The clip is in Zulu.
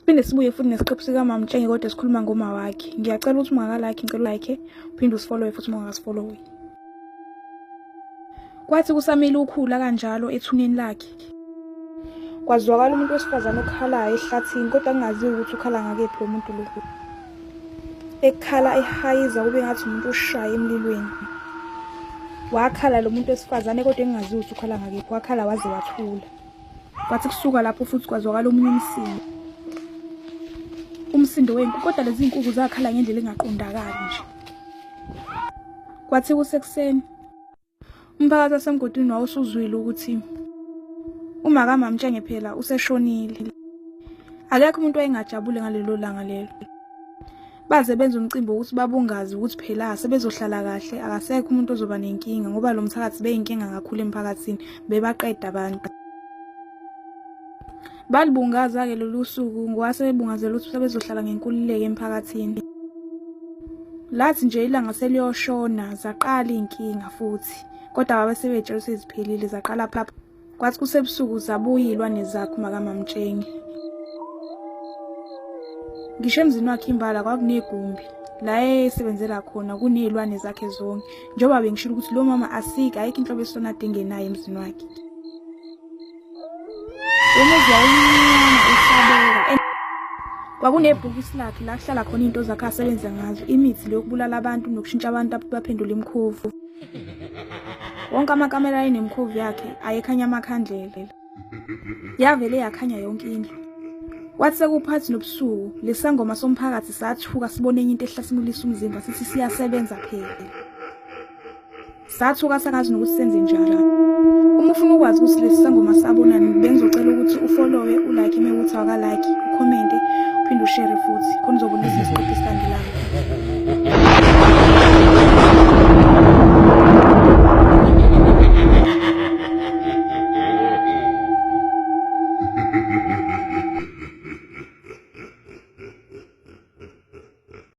Siphinde sibuye futhi nesiqephu sikaMamtshenge kodwa sikhuluma ngoma wakhe. Ngiyacela ukuthi ungakalike, ngicela like, uphinde usifollowe futhi uma ungakasifollowi. Kwathi kusamile ukhula kanjalo ethuneni lakhe. Kwazwakala umuntu wesifazane okhalayo ehlathini kodwa kungaziwa ukuthi ukhala ngakephi lo muntu lo. Ekhala ehayiza kube ngathi umuntu oshaya emlilweni. Wakhala lo muntu wesifazane kodwa engaziwa ukuthi ukhala ngakephi, wakhala waze wathula. Kwathi kusuka lapho futhi kwazwakala omunye umsindo. Umsindo wenkukhu kodwa lezi nkukhu zakhala ngendlela engaqondakali nje. Kwathi kusekuseni umphakathi wasemgodini wawusuzwile ukuthi uma kaMamtshenge phela useshonile. Akekho umuntu wayengajabule ngalelo langa lelo. Baze benza umcimbi wokuthi babungaze ukuthi phela sebezohlala kahle akasekho umuntu ozoba nenkinga ngoba lo mthakathi beyinkinga kakhulu emphakathini bebaqeda abantu. Balibungaza-ke lolu suku ngoba sebebungazela ukuthi sebezohlala ngenkululeko emphakathini. Lathi nje ilanga seliyoshona zaqala iy'nkinga futhi kodwa babe sebey'tshela ukuthi ziphelile zaqala phapha. Kwathi kusebusuku zabuya iy'lwane zakhe umakamamtshenge. Ngisho emzini wakhe imbala kwakunegumbi la esebenzela khona kuney'lwane zakhe zonke njengoba bengishilo ukuthi lo mama asike ayikho inhlobo esonade engenayo emzini wakhe. Umuzi wawumnyama usabeka. Kwakunebhokisi lakhe la kuhlala khona iy'nto zakhe asebenza ngazo, imithi le yokubulala abantu nokushintsha abantu abaphendula imikhovu. Wonke amakamera ayenemkhovu yakhe ayekhanya amakhandlela. Yavele yakhanya yonke indlu. Kwathi sekuphathi nobusuku, lesangoma somphakathi sathuka sibone enye into ehlasimulisa umzimba sithi siyasebenza phela. Sathuka sangazi nokuthi senze njani. Uma ufuna ukwazi ukuthi lesi sangoma sabonani, bengizocela ukuthi ufollowe, ulike mewuthi awukalike, ukhomente, uphinde ushare futhi khona uzobona esinye isiqephu esilandelayo.